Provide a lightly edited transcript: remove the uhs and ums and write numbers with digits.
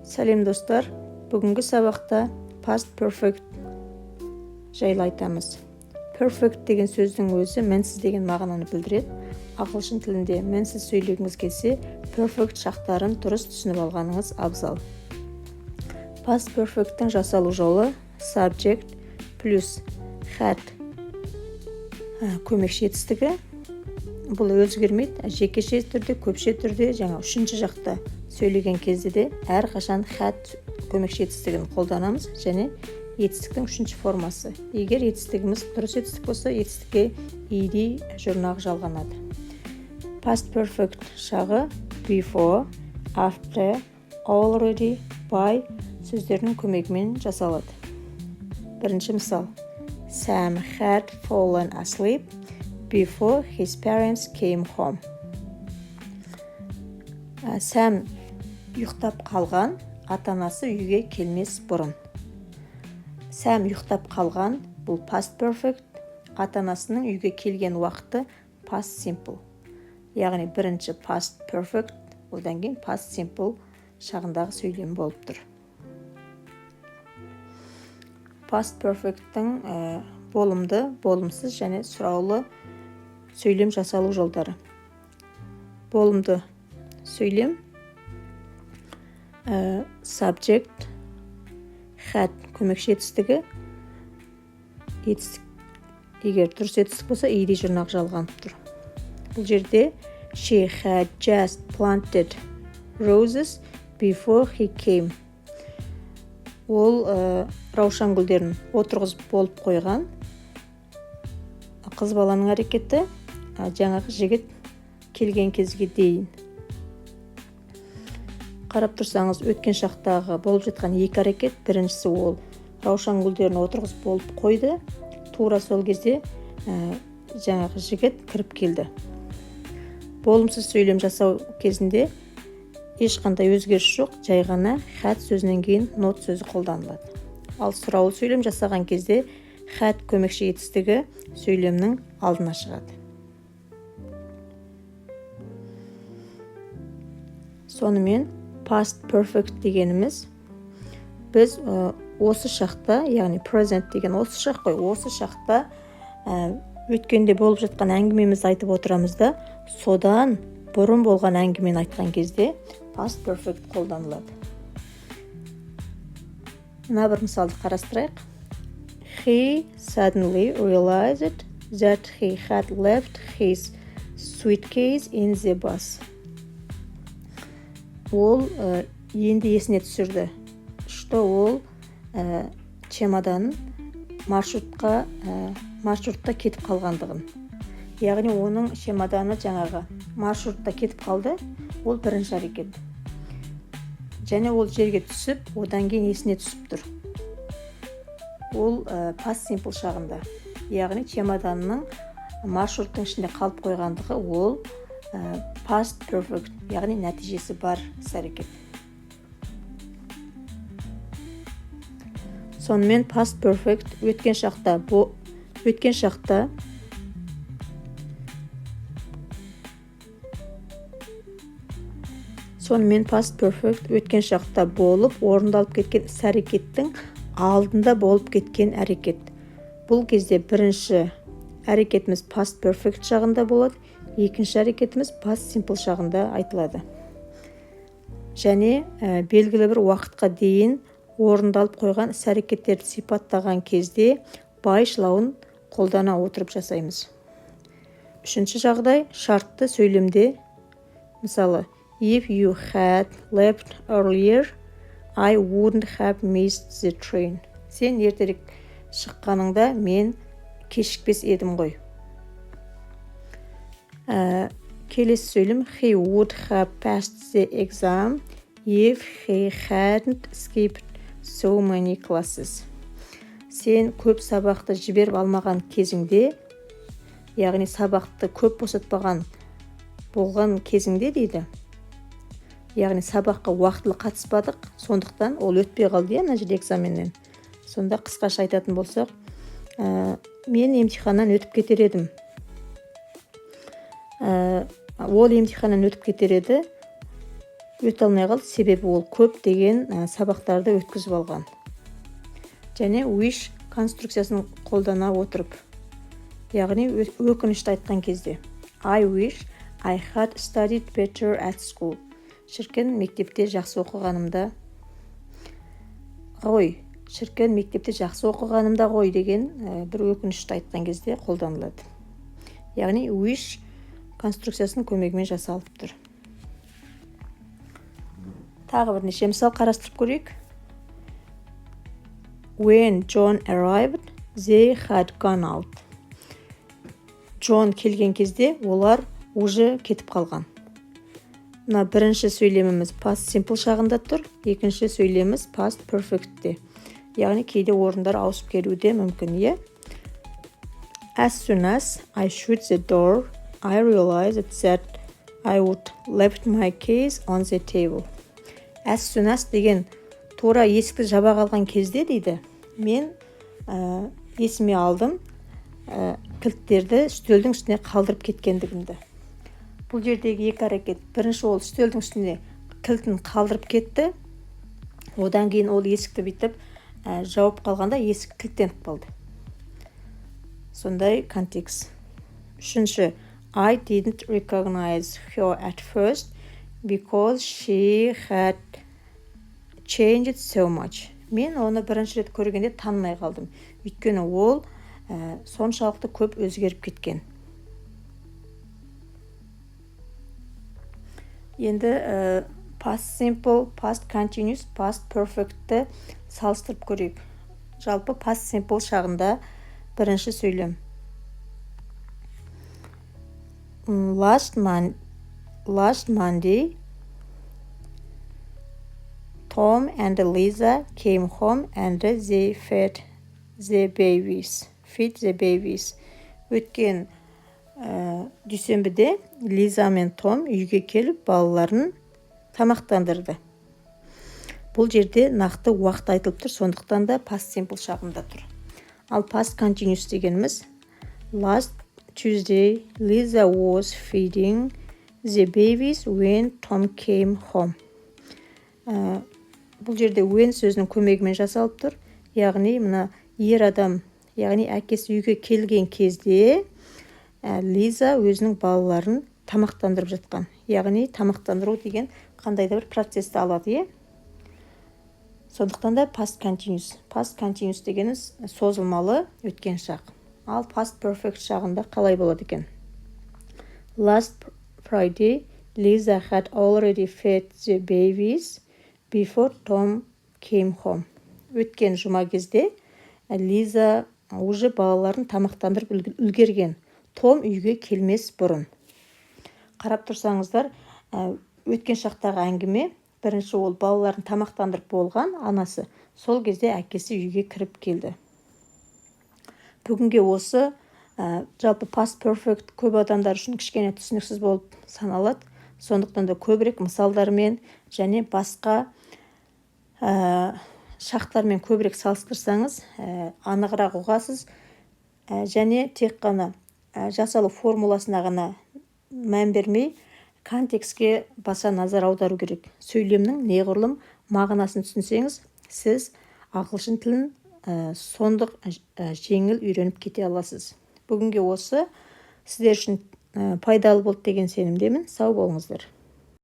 Сәлем, достар! Бүгінгі сабақта past perfect жайлы айтамыз. Perfect деген сөздің өзі мінсіз деген мағынаны білдіреді. Ағылшын тілінде мінсіз сөйлегіңіз келсе, perfect шақтарын дұрыс түсініп алғаныңыз абзал. Past perfect'тің жасалу жолы: subject плюс had көмекші етістігі. Бұл өзгермейді. Жекеше түрде, көпше түрде, жаңа үшінші жақта сөйлеген кезде де әрқашан had көмекші етістігін қолданамыз және етістіктің үшінші формасы. Егер етістігіміз дұрыс етістік болса, етістікке ed жұрнағы жалғанады. Past perfect шағы before, after, already, by сөздерінің көмегімен жасалады. Бірінші мысал: Sam had fallen asleep before his parents came home. Сэм ұйықтап қалған ата-анасы үйге келмес бұрын. Сэм ұйықтап қалған — бұл past perfect, ата-анасының үйге келген уақыты past simple. Яғни бірінші past perfect, одан кейін past simple шағындағы сөйлем болып тұр. Past perfect'тің болымды, болымсыз және сұраулы сөйлем жасалу жолдары. Болымды сөйлем: subject, had көмекші етістігі, етістік егер дұрыс етістік болса, ed жұрнағы жалғанып тұр. Бұл жерде she had just planted roses before he came. Ол раушан гүлдерін отырғызып болып қойған. Қыз баланың әрекеті жаңағы жігіт келген кезге дейін. Қарап тұрсаңыз, өткен шақтағы болып жатқан екі әрекет. Біріншісі, ол раушан гүлдерін отырғызып болып қойды, тура сол кезде жаңағы жігіт кіріп келді. Болымсыз сөйлем жасау кезінде ешқандай өзгеріс жоқ, жай ғана had сөзінен кейін not сөзі қолданылады. Ал сұраулы сөйлем жасаған кезде had көмекші етістігі сөйлемнің алдына шығады. Сонымен, past perfect дегеніміз біз осы шақта, яғни present деген осы шақ қой, осы шақта өткенде болып жатқан әңгімемізді айтып отырамыз да, содан бұрын болған әңгімені айтқан кезде past perfect қолданылады. Мына бір мысалды қарастырайық: He suddenly realized that he had left his suitcase in the bus. Ол енді есіне түсірді, что ол чемоданын маршрутта кетіп қалғандығын. Яғни оның чемоданы жаңағы маршрутта кетіп қалды. Ол бірінші әрекет және ол жерге түсіп, одан кейін есіне түсіп тұр. Ол past simple шағында, яғни чемоданның маршруттың ішінде қалып қойғандығы ол past perfect, яғни нәтижесі бар іс әрекет. Сонымен, past perfect өткен шақта өткен шақта сонымен, past perfect өткен шақта болып орындалып кеткен іс әрекеттің алдында болып кеткен әрекет. Бұл кезде бірінші әрекетіміз past perfect шағында болады, екінші әрекетіміз past simple шағында айтылады және белгілі бір уақытқа дейін орындалып қойған іс әрекеттерді сипаттаған кезде by шылауын қолдана отырып жасаймыз. Үшінші жағдай — шартты сөйлемде. Мысалы, if you had left earlier, I wouldn't have missed the train. Сен ертерек шыққаныңда, мен кешікпес едім ғой. Келесі сөйлем: he would have passed the exam if he hadn't skipped so many classes. Сен көп сабақты жіберіп алмаған кезіңде, яғни сабақты көп босатпаған болған кезіңде дейді. Яғни сабаққа уақытылы қатыспадық, сондықтан ол өтпей қалды, иә, мына жерде экзаменнен. Сонда қысқаша айтатын болсақ, мен емтиханнан өтіп кетер едім, ол емтиханнан өтіп кетер еді. Өте алмай қалды, себебі ол көптеген сабақтарды өткізіп алған. Және wish конструкциясын қолдана отырып, яғни өкінішті айтқан кезде: I wish I had studied better at school. Шіркін, мектепте жақсы оқығанымда ғой, шіркін, мектепте жақсы оқығанымда ғой деген бір өкінішті айтқан кезде қолданылады. Яғни wish конструкциясының көмегімен жасалып тұр. Тағы бірнеше мысал қарастырып көрейік. When John arrived, they had gone out. Джон келген кезде олар уже кетіп қалған. Мына бірінші сөйлеміміз past simple шағында тұр, екінші сөйлеміміз past perfectте. Яғни кейде орындар ауысып келуі де мүмкін, иә. As soon as I shut the door, I realized that I would left my keys on the table. As soon as деген тура есікті жаба қалған кезде дейді, мен есіме алдым кілттерді үстелдің үстіне қалдырып кеткендігімді. Бұл жердегі екі әрекет: бірінші, ол үстелдің үстіне кілтін қалдырып кетті, одан кейін ол есікті бүйтіп жауып қалғанда, есік кілттеніп қалды. Сондай контекст. Үшінші: I didn't recognize her at first because she had changed so much. Мен оны бірінші рет көргенде танымай қалдым, өйткені ол соншалықты көп өзгеріп кеткен. Енді past simple, past continuous, past perfectті салыстырып көрейік. Жалпы past simple шағында бірінші сөйлем: Last Monday, Tom and Lisa came home and they fed the babies. Feed the babies. Өткен дүйсенбіде Лиза мен Том үйге келіп, балаларын тамақтандырды. Бұл жерде нақты уақыт айтылып тұр, сондықтан да past simple шағында тұр. Ал past continuous дегеніміз: Last Tuesday, Lisa was feeding the babies when Tom came home. Бұл жерде when сөзінің көмегімен жасалып тұр. Яғни мына ер адам, яғни әкесі үйге келген кезде Лиза өзінің балаларын тамақтандырып жатқан. Яғни тамақтандыру деген қандай да бір процесті алады, иә. Сондықтан да past continuous. Past continuous дегеніміз созылмалы өткен шақ. Ал past perfect шағында қалай болады екен? Last Friday, Lisa had already fed the babies before Tom came home. Өткен жұма кезде Лиза уже балаларын тамақтандырып үлгерген Том үйге келмес бұрын. Қарап тұрсаңыздар, өткен шақтағы әңгіме: бірінші ол балаларын тамақтандырып болған анасы, сол кезде әкесі үйге кіріп келді. Бүгінге осы. Жалпы past perfect көп адамдар үшін кішкене түсініксіз болып саналады, сондықтан да көбірек мысалдармен және басқа шақтармен көбірек салыстырсаңыз, анығырақ ұғасыз. Және тек қана жасалу формуласына ғана мән бермей, контекстке баса назар аудару керек. Сөйлемнің неғұрлым мағынасын түсінсеңіз, сіз ағылшын тілін сондық жеңіл үйреніп кете аласыз. Бүгінге осы. Сіздер үшін пайдалы болды деген сенімдемін. Сау болыңыздар.